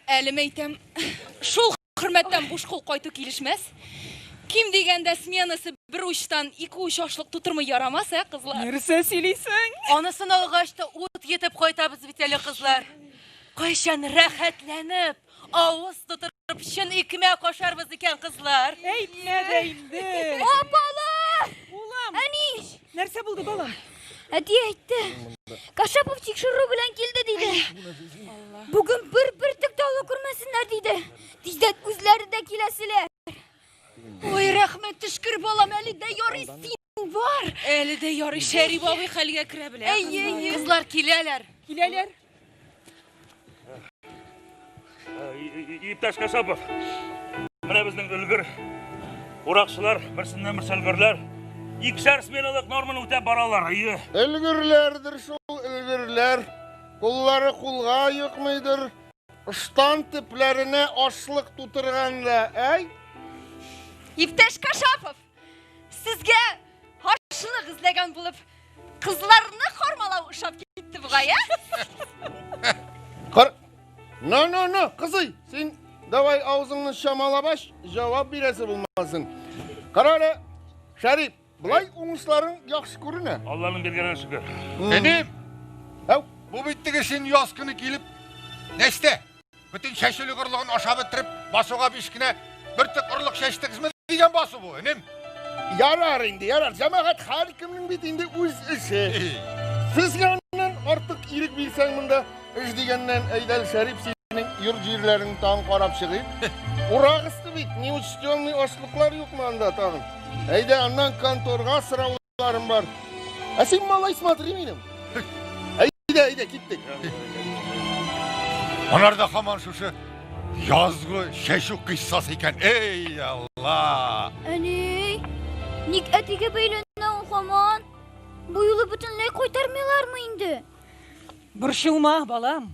Әле мәйтәм, шул хөрмәттән буш кул кайту килешмәс. Ким дигәндә сменасы бер учтан ике уч ашлык тутырмый ярамас, ә, кызлар? Нәрсә сөйлисең? Анысын алгач та ут йотып кайтабыз бит әле, кызлар. Кайчан рәхәтләнеп, авыз тутырып чын икмәк ашарбыз икән, кызлар? Әйтмә дә инде. Апалар! Улым! Әни! Нәрсә булды, балам? Әти әйтте. Кашапов тикшерү белән килде диде. Бүген бер бөртек тә ала күрмәсеннәр диде. Тиздән үзләре дә киләселәр. Ой, рәхмәт төшкер, балам, әле дә ярый син бар. Әле дә ярый Шәриф абый хәлгә керә белә. Әйе, әйе. Кызлар киләләр. Киләләр. Иптәш Кашапов, менә безнең өлгер уракчылар, берсеннән берсе өлгерләр. Икешәр сменалык норманы үтәп баралар, әйе. Өлгерләрдер шул, өлгерләр. Куллары кулга йокмыйдыр. Ыштан төпләренә ашлык тутырган да, әй. Иптәш Кашапов, сезгә ашлык эзләгән булып, кызларны хормалау ошап китте бугай, ә? Кар... На, на, на, кызый, син давай авызыңны чамалап ач, җавап бирәсе булмасын. Кара әле, Шәрип, болай уңышларың яхшы күренә. Алланың биргәненә шөкер. Энем, Әү, бу бит теге син яз көне килеп, нәрсә? Бөтен чәчүлек орлыгын ашап бетереп, басуга биш кенә бөртек орлык чәчтегезме дигән басу бу, энем. Ярар инде, ярар. Җәмәгать һәркемнең бит инде үз эше. Сезгә аннан артык ирек бирсәң монда эш дигәннән, әйдәл Шәрип синең йорт җирләрен тагын карап чыгыйк. Урак өсте бит, неучтенный ашлыклар юкмы анда тагын? Әйдә, аннан конторга сорауларым бар. Ә син малай смотри минем. Әйдә, әйдә, киттек. Алар да һаман шушы язгы чәчү кыйссасы икән. Эй, Алла! Әни, ник әтигә бәйләнә ул һаман? Бу юлы бөтенләй кайтармыйлармы инде? Борчылма, балам.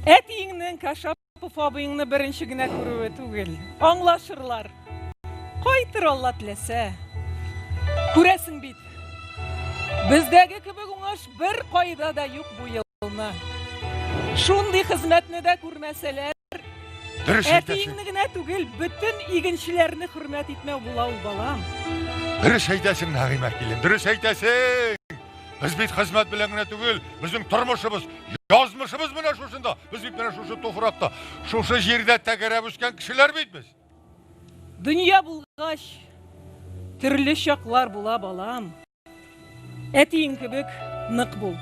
Әтиеңнең Кашапов абыеңны беренче генә күрүе түгел. Аңлашырлар. Кайтыр Алла теләсә. Күрәсең бит, бездәге кебек уңыш бер кайда да юк бу елны. Шундый хезмәтне дә күрмәсәләр, Дөрес әйтәсең. әтиеңне генә түгел, бөтен игенчеләрне хөрмәт итмәү була ул, балам. Дөрес әйтәсең, Нәгыймә килен, дөрес әйтәсең. Без бит хезмәт белән генә түгел, безнең тормышыбыз, язмышыбыз менә шушында. Без бит менә шушы туфракта, шушы җирдә тәгәрәп үскән кешеләр бит без. Дөнья булгач, төрле чаклар була, балам. Әтиең кебек нык бул.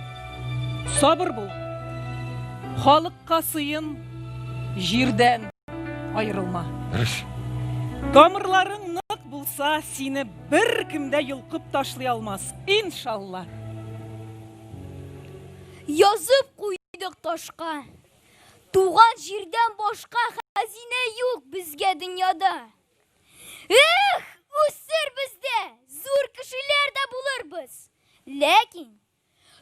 Сабыр бул. Халыкка сыен, җирдән аерылма. Дөрес. Тамырларың нык булса, сине беркем дә йолкып ташлый алмас, иншалла. Язып куйдык ташка. Туган җирдән башка хәзинә юк безгә дөньяда. Эх, үсербез дә, зур кешеләр дә булырбыз. Ләкин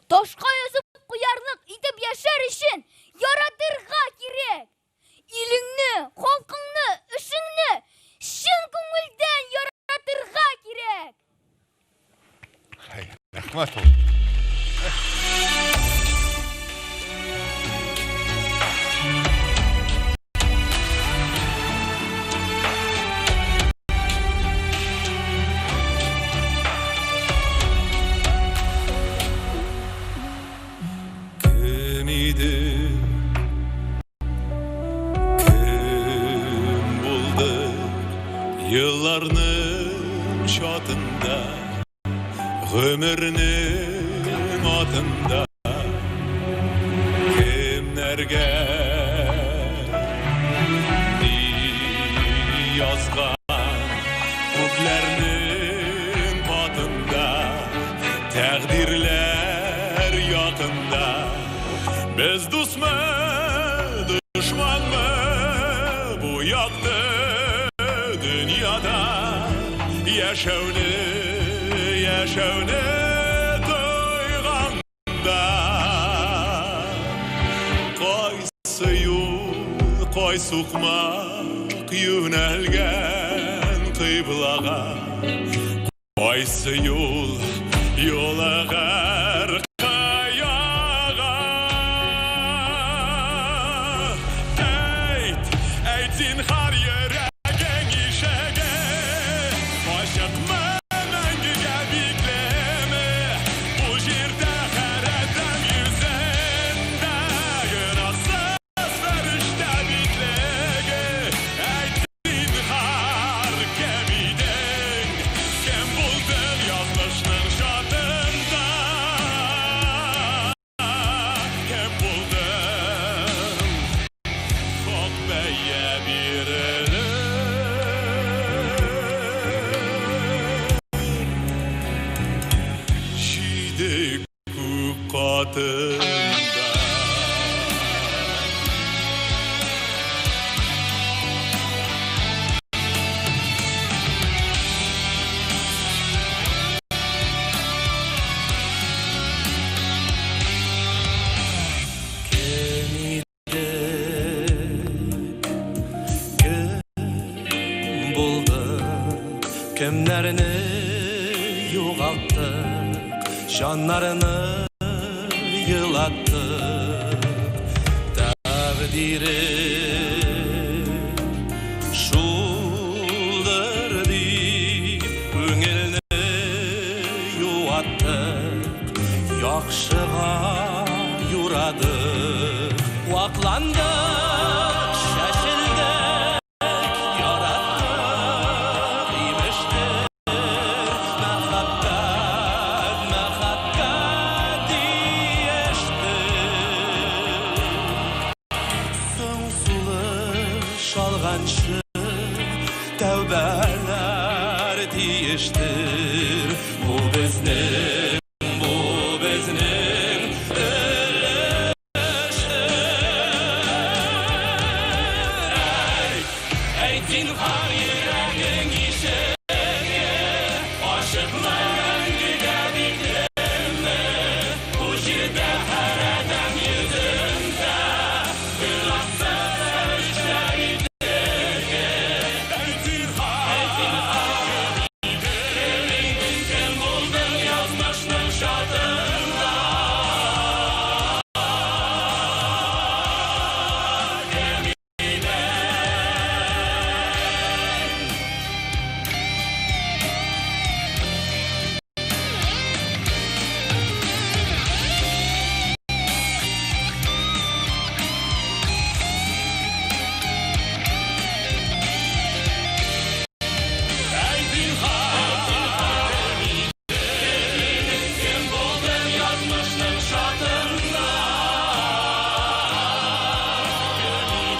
ташка язып куярлык итеп яшәр өчен яратырга кирәк. Илеңне, халкыңны, эшеңне чын күңелдән яратырга кирәк. Рәхмәт ул. Кем иде? Кем булды? Елларның чатында, гомернең атында кемнәргә ни язган күкләрнең катында тәкъдирләр якында без дусмы дошманмы бу якты дөньяда яшәүне яшәүне тойганда кайсы юл кай сукмак юнәлгән кыйблага кайсы юл юлыгыр кыяга? Әйт зинһар йөрәгең ишеге Ачыкмы мәңгегә биклеме Бу җирдә һәр адәм йөзендә Гөнаһсыз фәрештә битлеге Әйт зинһар кем идең Кем булдың язмышның чатында Кем булдың Хак бәя бирелер Җиде күк катында. Кем идек, кем булдык, кемнәрне югалттык, җаннарны елаттык. Тәкъдире шулдыр дип, күңелне юаттык, яхшыга юрадык. Вакландык, чәчелдек, яраттык, имештер. Мәхәббәт, мәхәббәт диештек. Соң сулыш алганчы тәүбәләр тиештер. Бу безнең, бу безнең өлештер. Әйт, әйт зинһар йөрәгең ишеге ачыкмы мәңгегә биклеме? Бу җирдә һәр адәм йөзендә гөнаһсыз фәрештә битлеге. Әйт зинһар, кем идең, кем булдың язмышның чатында? Кем идең? Әйт зинһар, кем идең, кем булдың язмышның чатында? Кем идең?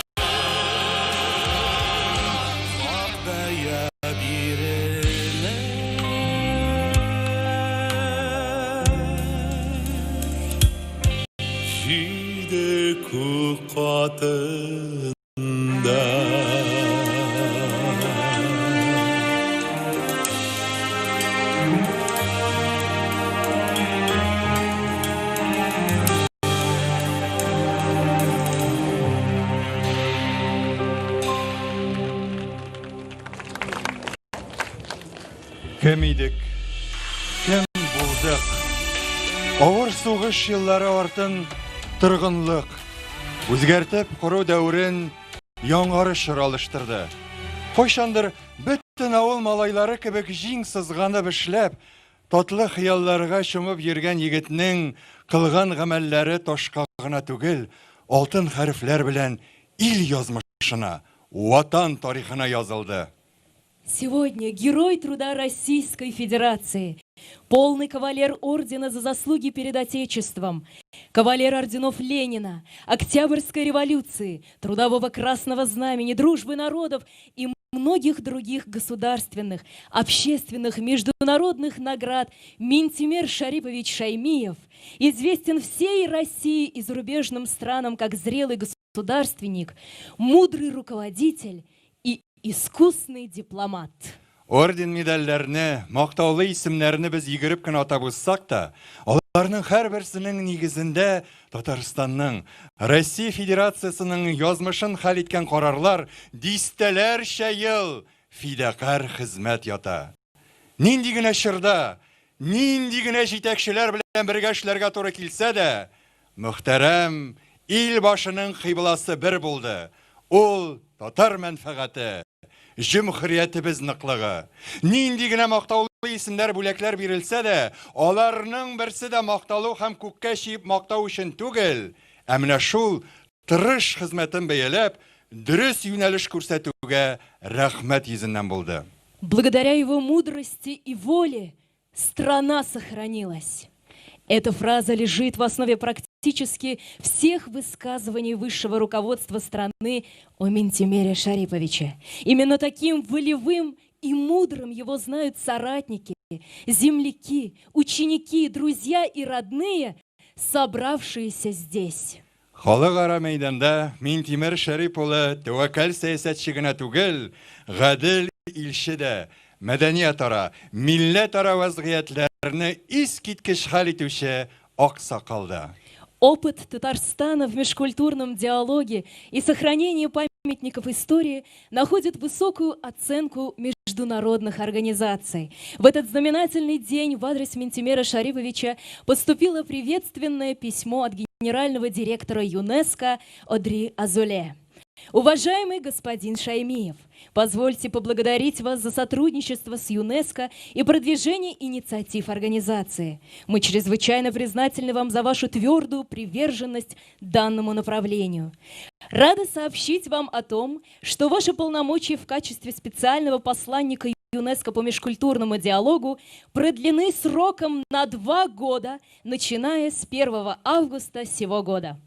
Хак бәя бирелер. Җиде күк катында. Кем идек? Кем булдык? Авыр сугыш еллары артын торгынлык, үзгәртеп кору дәверен яңарыш чоры алыштырды. Кайчандыр бөтен авыл малайлары кебек җиң сызганып эшләп, татлы хыялларга чумып йөргән егетнең кылган гамәлләре ташка гына түгел, алтын хәрефләр белән ил язмышына, Ватан тарихына язылды. Сегодня Герой труда Российской Федерации, полный кавалер ордена за заслуги перед Отечеством, кавалер орденов Ленина, Октябрьской революции, Трудового Красного Знамени, Дружбы народов и многих других государственных, общественных, международных наград Минтимер Шарипович Шаймиев известен всей России и зарубежным странам как зрелый государственник, мудрый руководитель и искусный дипломат. Орден-медальләрне, мактаулы исемнәрне без йөгереп кенә атап узсак та, аларның һәрберсенең нигезендә Татарстанның, Россия Федерациясенең язмышын хәл иткән карарлар, дистәләрчә ел фидакарь хезмәт ята. Нинди генә чорда, нинди генә җитәкчеләр белән бергә эшләргә туры килсә дә, мөхтәрәм ил башының кыйбласы бер булды, Ул татар мәнфәгате, җөмһүриятебез ныклыгы. Нинди генә мактаулы исемнәр, бүләкләр бирелсә дә, аларның берсе дә макталу һәм күккә чөеп мактау өчен түгел, ә менә шул тырыш хезмәтен бәяләп, дөрес юнәлеш күрсәтүгә рәхмәт йөзеннән булды. Благодаря его мудрости и воле страна сохранилась. Эта фраза лежит в основе практически всех высказываний высшего руководства страны о Минтимере Шариповиче. Именно таким волевым и мудрым его знают соратники, земляки, ученики, друзья и родные, собравшиеся здесь. Халыкара мәйданда Минтимер Шәрип улы тәвәккәл сәясәтче генә түгел, гадел илче дә, мәдәниятара, милләтара вәзгыятьләрне искиткеч хәл итүче аксакал да. Опыт Татарстана в межкультурном диалоге и сохранении памятников истории находит высокую оценку международных организаций. В этот знаменательный день в адрес Минтимера Шариповича поступило приветственное письмо от генерального директора ЮНЕСКО Одри Азуле. Уважаемый господин Шаймиев, позвольте поблагодарить вас за сотрудничество с ЮНЕСКО и продвижение инициатив организации. Мы чрезвычайно признательны вам за вашу твердую приверженность данному направлению. Рада сообщить вам о том, что ваши полномочия в качестве специального посланника ЮНЕСКО по межкультурному диалогу продлены сроком на 2 года, начиная с 1 августа сего года.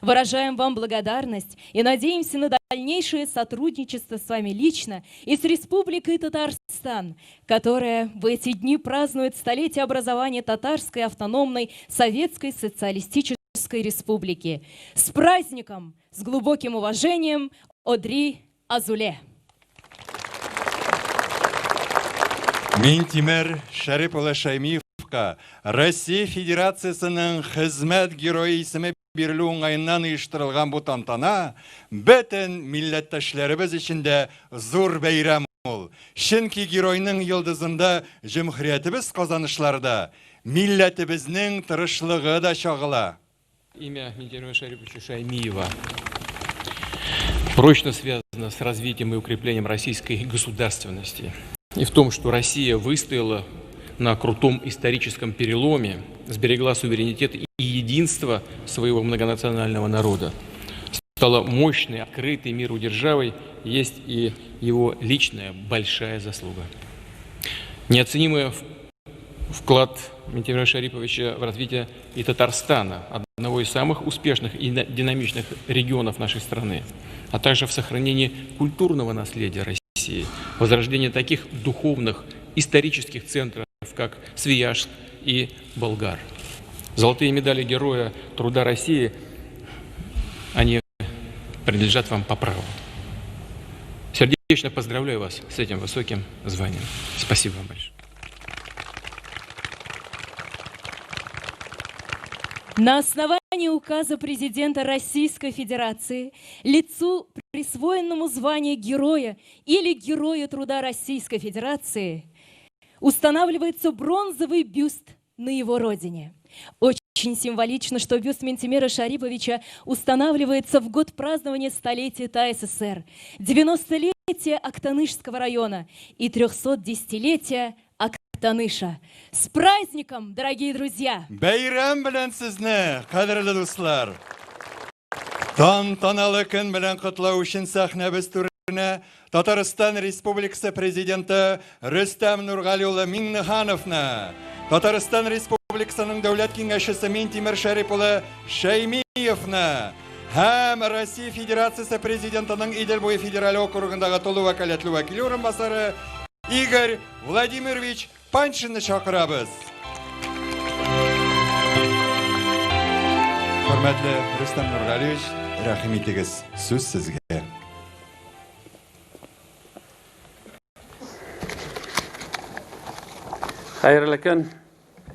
Выражаем вам благодарность и надеемся на дальнейшее сотрудничество с вами лично и с Республикой Татарстан, которая в эти дни празднует столетие образования Татарской автономной Советской Социалистической Республики. С праздником! С глубоким уважением, Одри Азуле. Минтимер Шәрип улы Шәймиевка Россия Федерациясенең хезмәт герое исеме бирелү уңаеннан оештырылган бу тантана бөтен милләттәшләребез өчен дә зур бәйрәм ул. Чөнки геройның йолдызында җөмһүриятебез казанышлары да, милләтебезнең тырышлыгы да чагыла. Имя Минтимера Шариповича Шаймиева прочно связано с развитием и укреплением российской государственности. И в том, что Россия выстояла на крутом историческом переломе, сберегла суверенитет и единство своего многонационального народа, стала мощной, открытой миру державой, есть и его личная большая заслуга. Неоценимый вклад Минтимера Шариповича в развитие и Татарстана, одного из самых успешных и динамичных регионов нашей страны, а также в сохранении культурного наследия России, возрождение таких духовных, исторических центров, как Свияжск и Болгар. Золотые медали Героя Труда России, они принадлежат вам по праву. Сердечно поздравляю вас с этим высоким званием. Спасибо вам большое. На основании указа президента Российской Федерации лицу, присвоенному звание Героя или Героя Труда Российской Федерации, устанавливается бронзовый бюст на его родине. Очень символично, что бюст Минтимера Шариповича устанавливается в год празднования столетия ТАССР, 90-летия Актанышского района и 310-летия Актаныша. С праздником, дорогие друзья! Бәйрәм белән сезне, кадерле дуслар! Тантаналы көн белән котлау өчен сәхнәбез түренә Татарстан Республикасы Президенты Рөстәм Нургали улы Миңнехановны, Татарстан Республикасының Дәүләт Киңәшчесе Минтимер Шәрип улы Шәймиевны һәм Россия Федерациясе Президентының Идел буе федераль округындагы тулы вәкаләтле вәкиле урынбасары Игорь Владимирович Паншинны чакырабыз. Хөрмәтле Рөстәм Нургалиевич, рәхим итегез, сүз сезгә. Хәерле көн,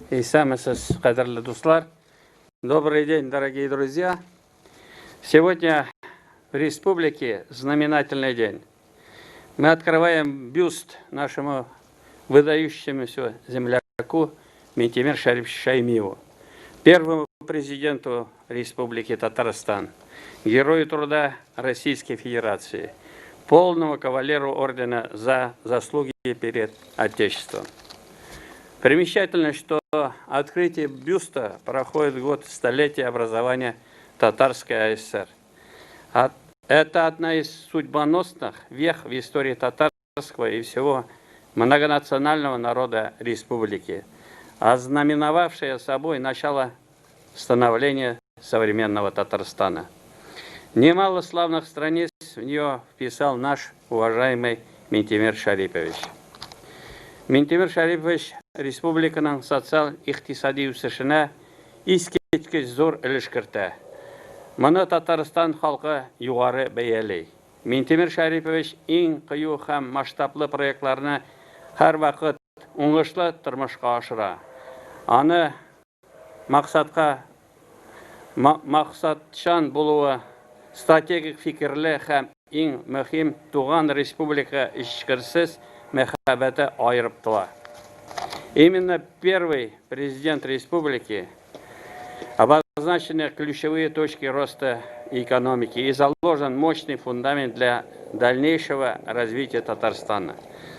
исәнмесез, кадерле дуслар. Добрый день, дорогие друзья. Сегодня в республике знаменательный день. Мы открываем бюст нашему выдающемуся земляку Минтимер Шариповичу Шаймиеву. Первому президенту Республики Татарстан, Герою труда Российской Федерации, полному кавалеру ордена за заслуги перед Отечеством. Примечательно, что открытие бюста проходит год столетия образования Татарской АССР. Это одна из судьбоносных вех в истории татарского и всего многонационального народа республики, ознаменовавшая собой начало становления современного Татарстана. Немало славных страниц в нее вписал наш уважаемый Минтимер Шарипович. Минтимер Шарипович республиканың социаль-икътисади үсешенә искиткеч зур өлеш кертә. Моны Татарстан халкы югары бәяли. Минтимер Шарипович иң кыю һәм масштаблы проектларны һәрвакыт уңышлы тормышка ашыра. Аны максатка максатчан булуы, стратегик фикерле һәм иң мөһим туган республика эчкерсез мәхәббәте аерып тора. Именно первый президент республики обозначены ключевые точки роста экономики и заложен мощный фундамент для дальнейшего развития Татарстана.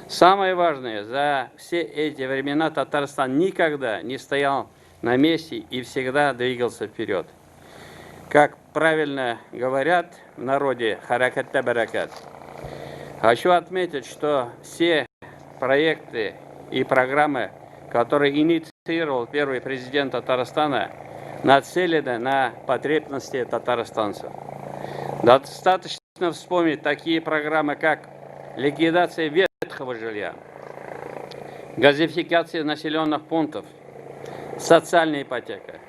Самое важное, за все эти времена Татарстан никогда не стоял на месте и всегда двигался вперед. Как правильно говорят в народе, хәрәкәттә бәрәкәт. Хочу отметить, что все проекты и программы, которые инициировал первый президент Татарстана, нацелены на потребности татарстанцев. Достаточно вспомнить такие программы, как ликвидация ветхого жилья, газификация населенных пунктов, социальная ипотека.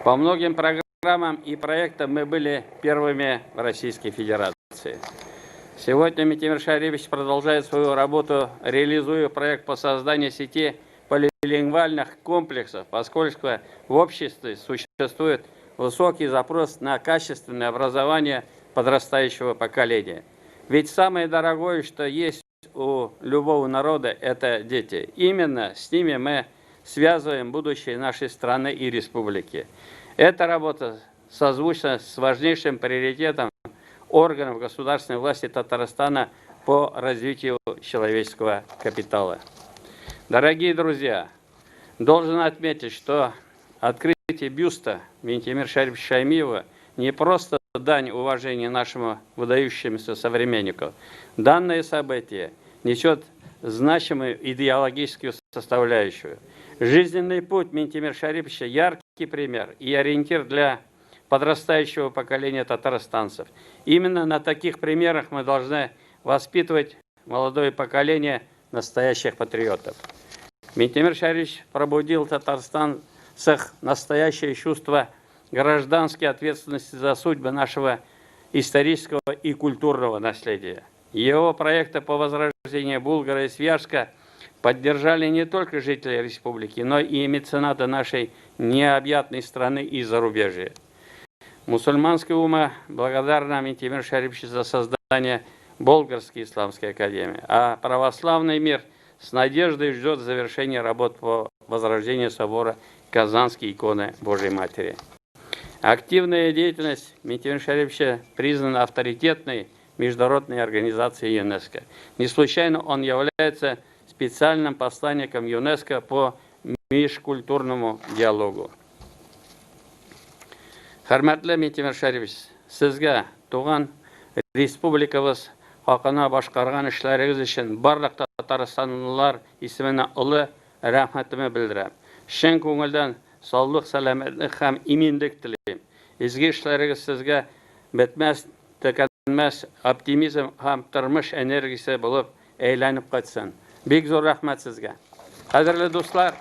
По многим программам и проектам мы были первыми в Российской Федерации. Сегодня Минтимер Шарипович продолжает свою работу, реализуя проект по созданию сети полилингвальных комплексов, поскольку в обществе существует высокий запрос на качественное образование подрастающего поколения. Ведь самое дорогое, что есть у любого народа, это дети. Именно с ними мы связываем будущее нашей страны и республики. Эта работа созвучна с важнейшим приоритетом органов государственной власти Татарстана по развитию человеческого капитала. Дорогие друзья, должен отметить, что открытие бюста Минтимер Шариповича Шаймиева не просто дань уважения нашему выдающемуся современнику. Данное событие несет значимую идеологическую составляющую. Жизненный путь Минтимер Шариповича – яркий пример и ориентир для подрастающего поколения татарстанцев. Именно на таких примерах мы должны воспитывать молодое поколение настоящих патриотов. Минтимер Шарипович пробудил татарстанцах настоящее чувство гражданской ответственности за судьбы нашего исторического и культурного наследия. Его проекты по возрождению Булгара и Свияжска поддержали не только жители республики, но и меценаты нашей необъятной страны и зарубежья. Мусульманская умма благодарна Минтимеру Шариповичу за создание Болгарской исламской академии, а православный мир с надеждой ждет завершения работ по возрождению собора Казанской иконы Божьей Матери. Активная деятельность Минтимера Шариповича признана авторитетной международной организацией ЮНЕСКО. Не случайно он является специальным посланником ЮНЕСКО по межкультурному диалогу. Хөрмәтле Минтимер Шарипович, сезгә туган республикабыз хакына башкарган эшләрегез өчен барлык татарстанлылар исеменнән олы рәхмәтемне белдерәм. Чын күңелдән саулык, сәламәтлек һәм иминлек телим. Изге эшләрегез сезгә бетмәс, төкәнмәс оптимизм һәм тормыш энергиясе булып әйләнеп кайтсын. Бик зур рәхмәт сезгә. Кадерле дуслар,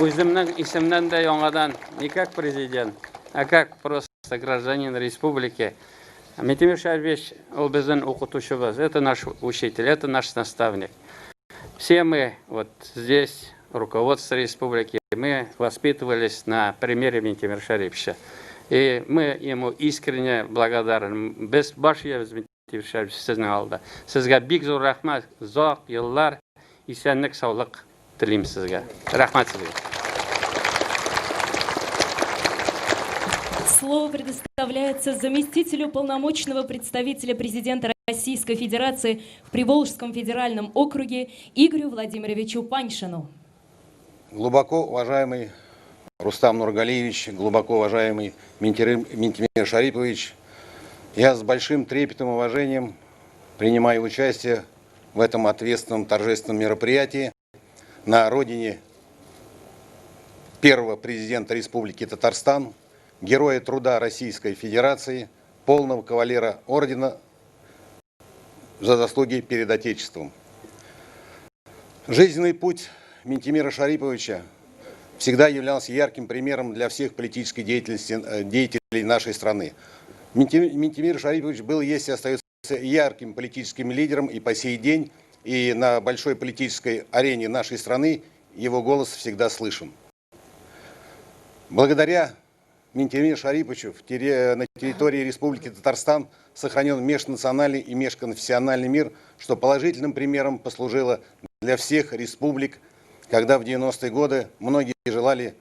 үземнең исемнән дә яңадан не как президент, а как просто гражданин республики. Минтимер Шарипович, ул безнең укытучыбыз, это наш учитель, это наш наставник. Все мы вот здесь, руководство республики, мы воспитывались на примере Минтимера Шариповича. И мы ему искренне благодарны. Без баш иябез Минтимер Шарипович сезнең алда. Сезгә бик зур рәхмәт, озак еллар исәнлек, саулык телим сезгә. Рәхмәт сезгә. Слово предоставляется заместителю полномочного представителя президента Российской Федерации в Приволжском федеральном округе Игорю Владимировичу Паньшину. Глубоко уважаемый Рустам Нургалиевич, глубоко уважаемый Минтимер Шарипович, я с большим трепетом и уважением принимаю участие в этом ответственном торжественном мероприятии на родине первого президента Республики Татарстан, героя труда Российской Федерации, полного кавалера ордена за заслуги перед Отечеством. Жизненный путь Минтимера Шариповича всегда являлся ярким примером для всех политической деятельности, деятелей нашей страны. Минтимер Шарипович был, есть и остается ярким политическим лидером и по сей день, и на большой политической арене нашей страны его голос всегда слышен. Благодаря Минтимеру Шариповичу на территории Республики Татарстан сохранен межнациональный и межконфессиональный мир, что положительным примером послужило для всех республик, когда в 90-е годы многие желали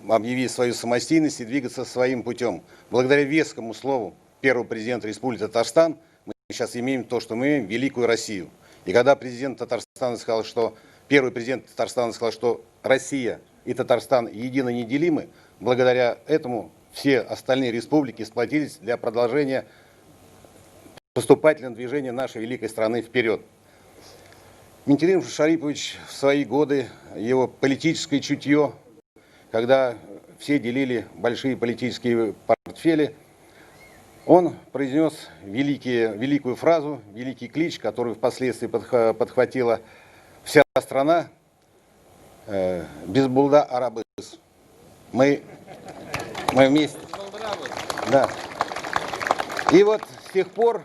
объявить свою самостийность и двигаться своим путем. Благодаря вескому слову первого президента Республики Татарстан мы сейчас имеем то, что мы имеем, великую Россию. И когда президент Татарстана сказал, что первый президент Татарстана сказал, что Россия и Татарстан едино неделимы, благодаря этому все остальные республики сплотились для продолжения поступательного движения нашей великой страны вперед. Минтимер Шарипович в свои годы, его политическое чутье, когда все делили большие политические портфели, он произнес великую фразу, великий клич, который впоследствии подхватила вся страна: «Без булдыра алабыз». Мы вместе. Да. И вот с тех пор,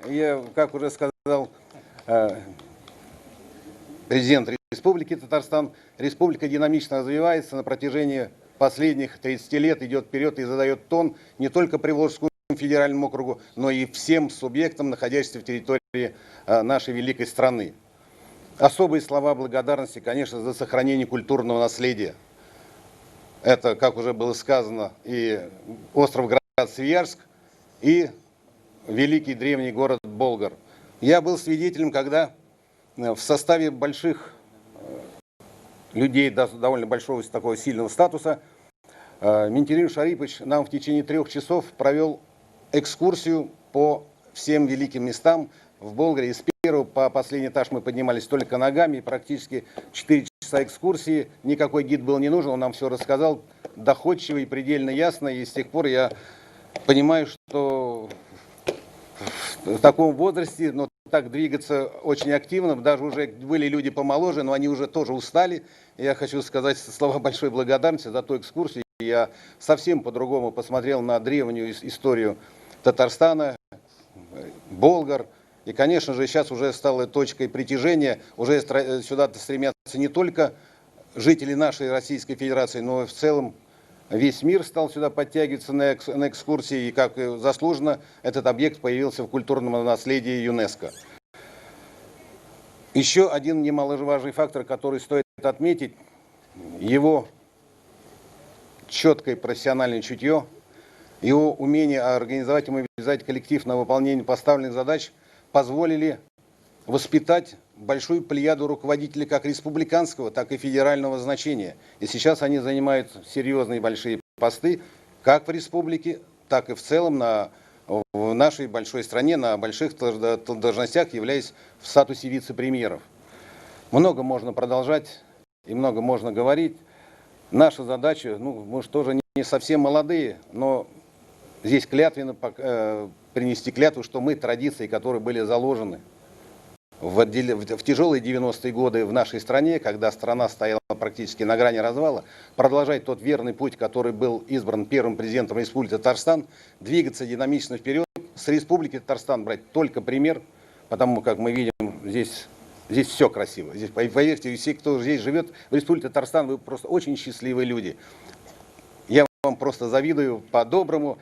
я, как уже сказал президент Республики Татарстан, республика динамично развивается на протяжении последних 30 лет, идет вперед и задает тон не только Приволжскому федеральному округу, но и всем субъектам, находящимся в территории нашей великой страны. Особые слова благодарности, конечно, за сохранение культурного наследия. Это, как уже было сказано, и остров Град-Свияжск, и великий древний город Болгар. Я был свидетелем, когда в составе больших людей, довольно большого такого сильного статуса, Минтимер Шарипович нам в течение 3 часов провел экскурсию по всем великим местам в Болгаре. С первого по последний этаж мы поднимались только ногами, практически 4 часа экскурсии. Никакой гид был не нужен, он нам все рассказал доходчиво и предельно ясно. И с тех пор я понимаю, что в таком возрасте, но так двигаться очень активно, даже уже были люди помоложе, но они уже тоже устали. Я хочу сказать слова большой благодарности за ту экскурсию. Я совсем по-другому посмотрел на древнюю историю Татарстана, Болгар. И, конечно же, сейчас уже стало точкой притяжения, уже сюда стремятся не только жители нашей Российской Федерации, но и в целом весь мир стал сюда подтягиваться на экскурсии, и, как заслуженно, этот объект появился в культурном наследии ЮНЕСКО. Еще один немаловажный фактор, который стоит отметить, его четкое профессиональное чутье, его умение организовать и мобилизовать коллектив на выполнение поставленных задач позволили воспитать большую плеяду руководителей как республиканского, так и федерального значения. И сейчас они занимают серьезные большие посты как в республике, так и в целом в нашей большой стране, на больших должностях, являясь в статусе вице-премьеров. Много можно продолжать и много можно говорить. Наша задача, ну, мы же тоже не совсем молодые, но здесь клятвенно принести клятву, что мы традиции, которые были заложены в тяжелые 90-е годы в нашей стране, когда страна стояла практически на грани развала, продолжать тот верный путь, который был избран первым президентом Республики Татарстан, двигаться динамично вперед, с Республики Татарстан брать только пример, потому как мы видим, здесь все красиво. Здесь, поверьте, все, кто здесь живет, в Республике Татарстан, вы просто очень счастливые люди. Я вам просто завидую по-доброму.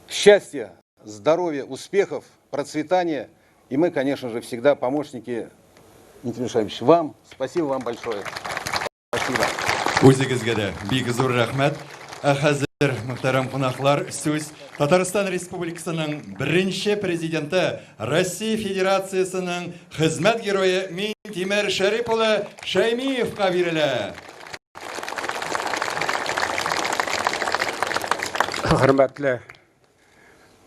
Счастья, здоровья, успехов, процветания. И мы, конечно же, всегда помощники, Дмитрий Михайлович, вам. Спасибо вам большое. Спасибо. Үзегезгә дә бик зур рәхмәт. Ә хәзер хәзер, мөхтәрәм кунаклар, сүз Татарстан Республикасының беренче президенты, Россия Федерациясенең хезмәт герое Минтимер Шәрип улы Шәймиевка бирелә. Хөрмәтле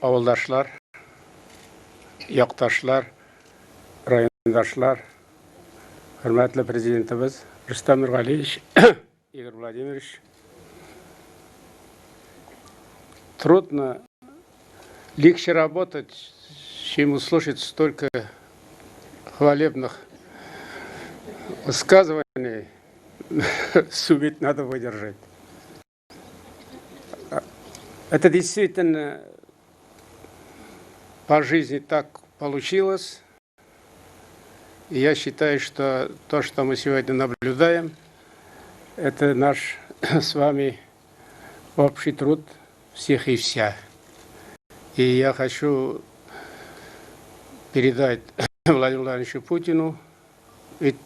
авылдашлар, якташлар, райондашлар, хөрмәтле президентыбыз Рөстәм Нургалиевич, Игорь Владимирович. Трудно, легче работать, чем услышать столько хвалебных высказываний. Суметь надо выдержать. Это действительно по жизни так получилось. И я считаю, что то, что мы сегодня наблюдаем, это наш с вами общий труд всех и вся. И я хочу передать Владимиру Владимировичу Путину, ведь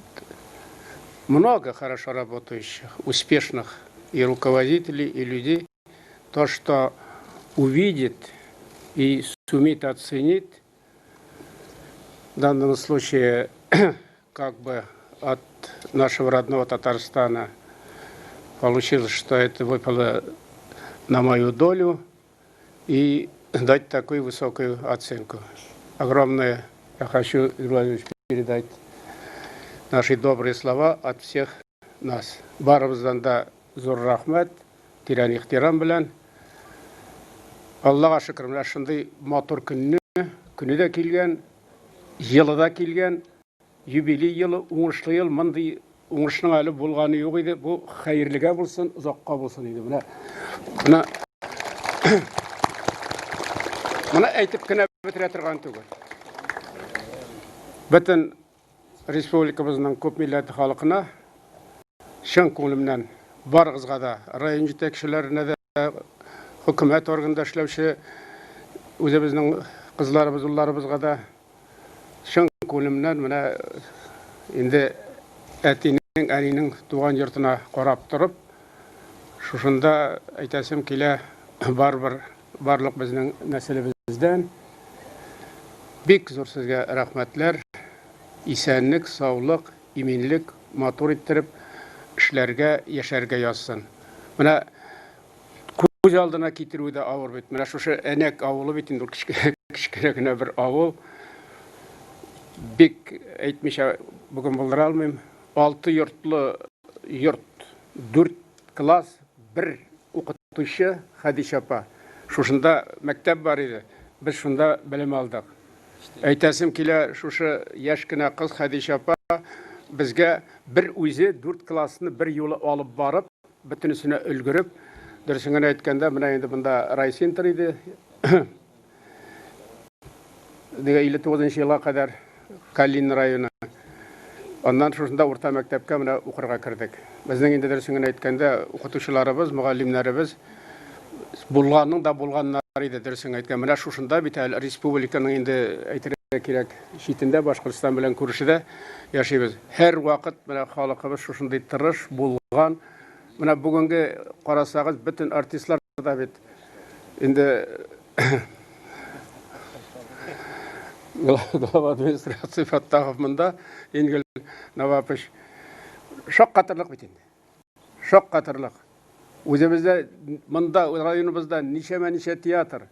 много хорошо работающих, успешных и руководителей, и людей, то, что увидит и сумеет оценить, в данном случае как бы от нашего родного Татарстана получилось, что это выпало на мою долю, и дать такую высокую оценку. Огромное я хочу, Игорь Владимирович, передать наши добрые слова от всех нас. Барыбыздан да зур рәхмәт, тирән ихтирам белән. Аллага шөкер, менә шундый матур көнне, көне дә килгән, елы да килгән, юбилей елы, уңышлы ел, мондый уңышның әле булганы юк иде. Бу хәерлегә булсын, озакка булсын иде. Менә әйтеп кенә бетерә торган түгел. Бөтен республикабызның күп милләтле халкына чын күңелемнән барыгызга да, район җитәкчеләренә дә, хөкүмәт органында эшләүче үзебезнең кызларыбыз, улларыбызга да чын күңелемнән менә инде әтинең, әнинең туган йортына карап торып, шушында әйтәсем килә, барыбер барлык безнең нәселебездән бик зур сезгә рәхмәтләр, исәнлек, саулык, иминлек, матур иттереп эшләргә, яшәргә язсын. Менә күз алдына китерүе дә авыр бит. Менә шушы Әнәк авылы бит инде ул кечкенә генә бер авыл. Бик әйтмичә бүген булдыра алмыйм. 6 йортлы йорт, 4 класс, бер укытучы Хәдичә апа. Шушында мәктәп бар иде. Без шунда белем алдык. Әйтәсем килә, шушы яшь кенә кыз Хәдичә апа безгә бер үзе 4 классны бер юлы алып барып, бөтенесенә өлгереп, дөресен генә әйткәндә, менә инде монда райцентр иде. Дигә 59 елга кадәр Калинин районы. Аннан шушында урта мәктәпкә менә укырга кердек. Безнең инде дөресен генә әйткәндә, укытучыларыбыз, мөгаллимнәребез булганның да булганнар иде, дөресен әйткән. Менә шушында бит әле республиканың инде әйтергә кирәк, читендә Башкортстан белән күршедә яшибез. Һәр вакыт менә халкыбыз шушындый тырыш, булган. Менә бүгенге карасагыз, бөтен артистлар да бит инде глава администрации Фаттахов монда, Ингел Навапович, шаккатырлык бит инде. Шаккатырлык. Үзебездә монда районыбызда ничәмә-ничә театр.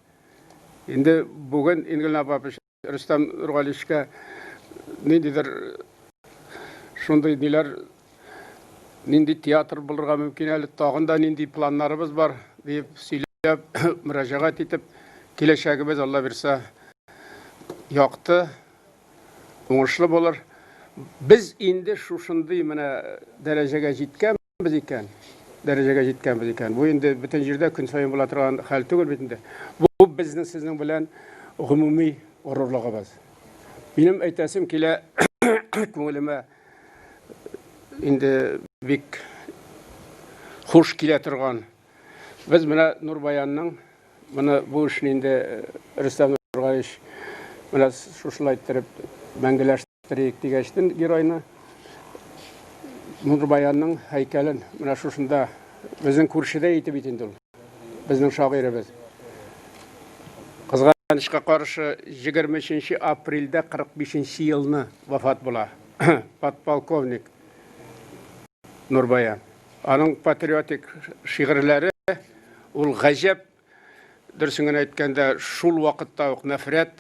Инде бүген Ингел Навапович Рөстәм Нургалиевичка ниндидер шундый ниләр, нинди театр булырга мөмкин әле, тагын да нинди планнарыбыз бар дип сөйләп, мөрәҗәгать итеп, киләчәгебез Алла бирсә якты, уңышлы булыр. Без инде шушындый менә дәрәҗәгә җиткәнбез икән, дәрәҗәгә җиткәнбез икән. Бу инде бөтен җирдә көн саен була торган хәл түгел бит инде. Бу безнең сезнең белән гомуми горурлыгыбыз. Минем әйтәсем килә, күңелемә инде бик хуш килә торган. Без менә Нурбаянның моны бу эшне инде Рөстәм Нургаевич менә шушылай иттереп мәңгеләштерик дигәчтен геройны Нурбаянның һәйкәлен менә шушында безнең күршедә итеп бит инде ул. Безнең шагыйребез. Кызганычка каршы, 23 апрельдә 45 елны вафат була. Подполковник Нур Баян. Аның патриотик шигырьләре ул гаҗәп, дөресен генә әйткәндә, шул вакытта ук нәфрәт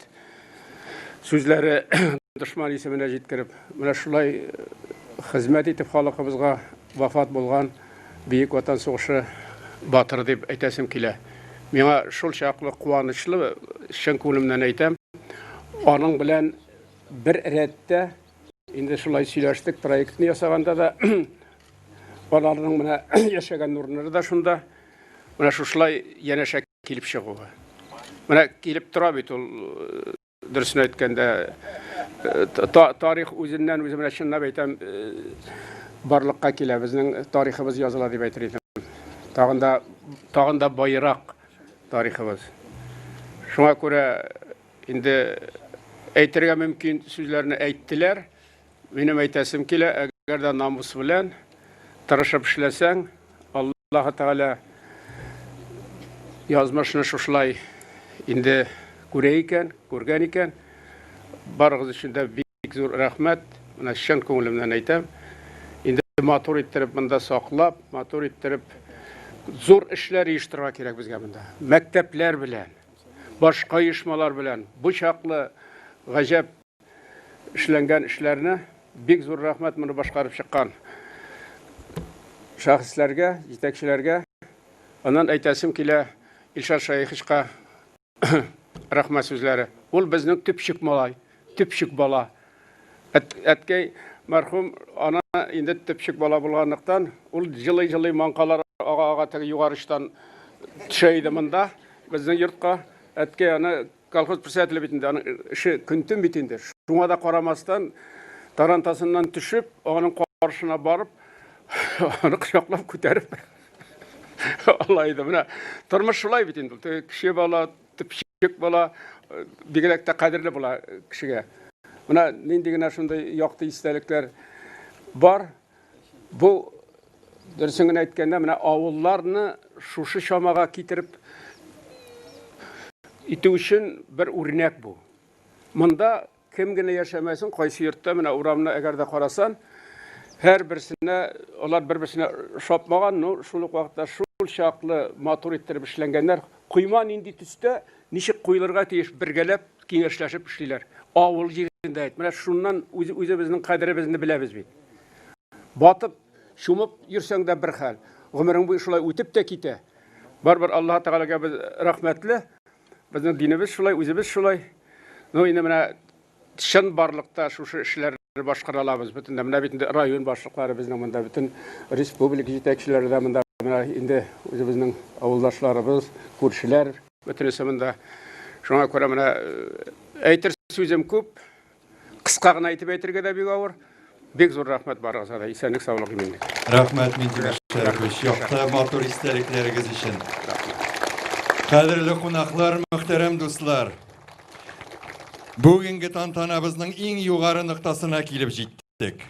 сүзләре дошман исеменә җиткереп, менә шулай хезмәт итеп халкыбызга вафат булган Бөек Ватан сугышы батыры дип әйтәсем килә. Миңа шул чаклы куанычлы, чын күңелемнән әйтәм, аның белән бер рәттә инде шулай сөйләштек, проектны ясаганда да аларның менә яшәгән урыннары да шунда. Менә шушылай янәшә килеп чыгуы. Менә килеп тора бит ул, дөресен әйткәндә, тарих үзеннән үзе менә чынлап әйтәм, барлыкка килә, безнең тарихыбыз языла дип әйтер идем. Тагын да, тагын да байрак тарихыбыз. Шуңа күрә инде әйтергә мөмкин сүзләрне әйттеләр. Минем әйтәсем килә, әгәр дә намус белән тырышып эшләсәң, Аллаһы Тәгалә язмышны шушылай инде күрә икән, күргән икән. Барыгыз өчен дә бик зур рәхмәт. Менә чын күңелемнән әйтәм. Инде матур иттереп монда саклап, матур иттереп зур эшләр оештырырга кирәк безгә монда. Мәктәпләр белән, башка оешмалар белән бу чаклы гаҗәп эшләнгән эшләрне бик зур рәхмәт моны башкарып чыккан шәхесләргә, җитәкчеләргә. Аннан әйтәсем килә Илшат Шәеховичка рәхмәт сүзләре. Ул безнең төпчек малай, төпчек бала. Әткәй мәрхүм ана инде төпчек бала булганлыктан, ул җылый-җылый маңкалар ага-ага теге югары очтан төшә иде монда, безнең йортка. Әткәй аны Колхоз председателе бит инде, аның эше көн-төн бит инде. Шуңа да карамастан, тарантасыннан төшеп, аның каршына барып, аны кочаклап күтәреп ала иде. Менә тормыш шулай бит инде. Теге кеше бала, төпчек бала бигрәк тә кадерле була кешегә. Менә нинди генә шундый якты истәлекләр бар. Бу, дөресен генә әйткәндә, менә авылларны шушы чамага китереп итү өчен бер үрнәк бу. Монда кем генә яшәмәсен, кайсы йортта, менә урамны әгәр дә карасан, һәрберсенә алар бер-берсенә ошапмаган, но шул ук вакытта шул чаклы матур иттереп эшләнгәннәр. Койма нинди төстә, ничек куелырга тиеш, бергәләп киңәшләшеп эшлиләр. Авыл җирендә әйт, менә шуннан үз үзебезнең кадеребезне беләбез бит. Батып, чумып йөрсәң дә бер хәл. Гомерең буе шулай үтеп тә китә. Барыбер Аллаһ Тәгаләгә без рәхмәтле. Безнең динебез шулай, үзебез шулай. Ну, инде менә чын барлыкта шушы эшләр башкара алабыз. Бөтен дә менә бит инде район башлыклары безнең монда, бөтен республика җитәкчеләре дә монда. Менә инде үзебезнең авылдашларыбыз, күршеләр бөтенесе монда. Шуңа күрә менә әйтер сүзем күп. Кыска гына итеп әйтергә дә бик авыр. Бик зур рәхмәт барыгызга да. Исәнлек, саулык, иминлек. Рәхмәт, Минтимер Шәрипович, якты, матур истәлекләрегез өчен. Кадерле кунаклар, мөхтәрәм дуслар. Бүгенге тантанабызның иң югары ноктасына килеп җиттек.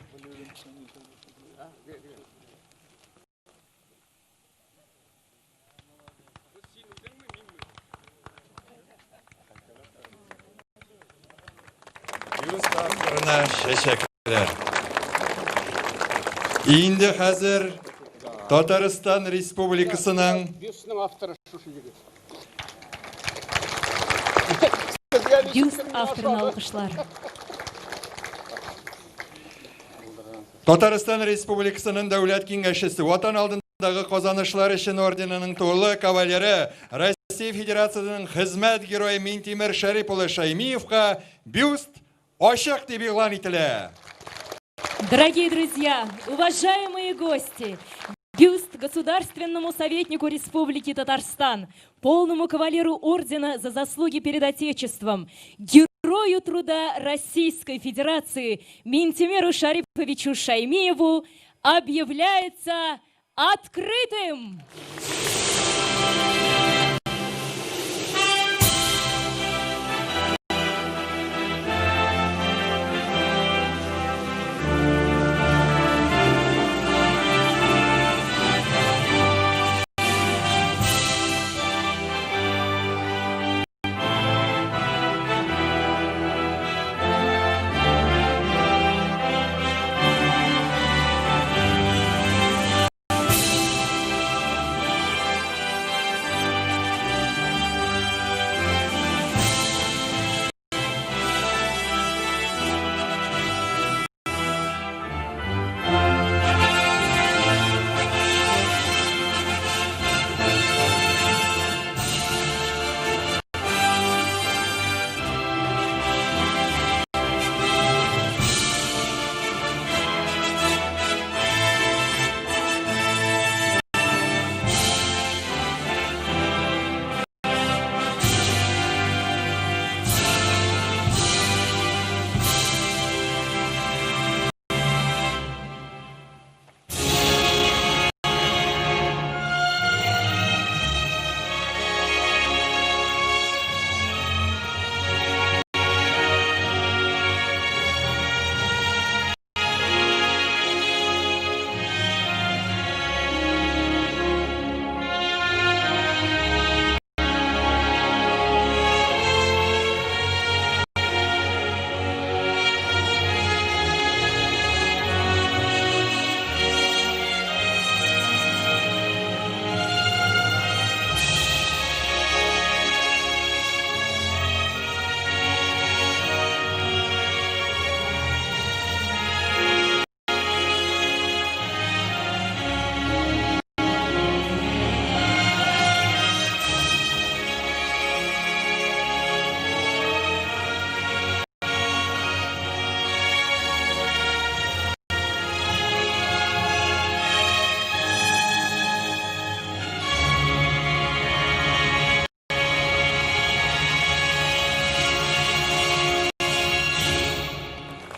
Чәчәкләр. Инде хәзер Татарстан Республикасының Бюстның авторы шушы егет. Бюст авторына алкышлар. Татарстан Республикасының Дәүләт Киңәшчесе, Ватан алдындагы казанышлар өчен орденының тулы кавалеры, Россия Федерациясенең хезмәт герое Минтимер Шәрип улы Шәймиевка бюст ачык дип игълан ителә. Дорогие друзья, уважаемые гости, бюст государственному советнику Республики Татарстан, полному кавалеру ордена за заслуги перед Отечеством, герою труда Российской Федерации Минтимеру Шариповичу Шаймиеву объявляется открытым!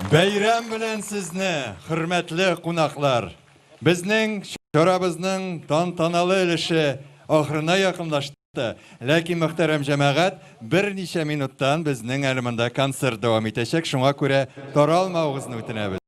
Бәйрәм белән сезне, хөрмәтле кунаклар! Безнең чарабызның тантаналы өлеше ахырына якынлашты. Ләкин, мөхтәрәм җәмәгать, берничә минуттан безнең әле монда концерт дәвам итәчәк, шуңа күрә таралмавыгызны үтенәбез.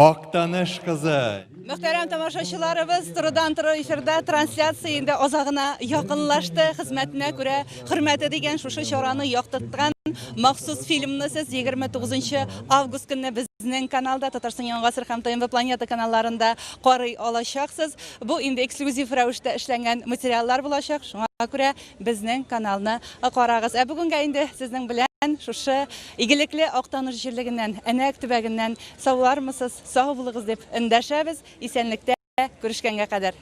Актаныш кызы. Мөхтәрәм тамашачыларыбыз, турыдан-туры эфирда трансляция инде азагына якынлашты. Хезмәтенә күрә хөрмәте дигән шушы чараны яктырткан махсус фильмны сез 29 август көнне безнең каналда Татарстан Яңа гасыр һәм ТНВ Планета каналларында карый алачаксыз. Бу инде эксклюзив рәвештә эшләнгән материаллар булачак. Шуңа күрә безнең каналны карагыз. Ә бүгенгә инде сезнең белән шушы игелекле Актаныш җирлегеннән, Әнәк төбәгеннән саулармысыз, сау булыгыз дип эндәшәбез. Исәнлектә күрешкәнгә кадәр.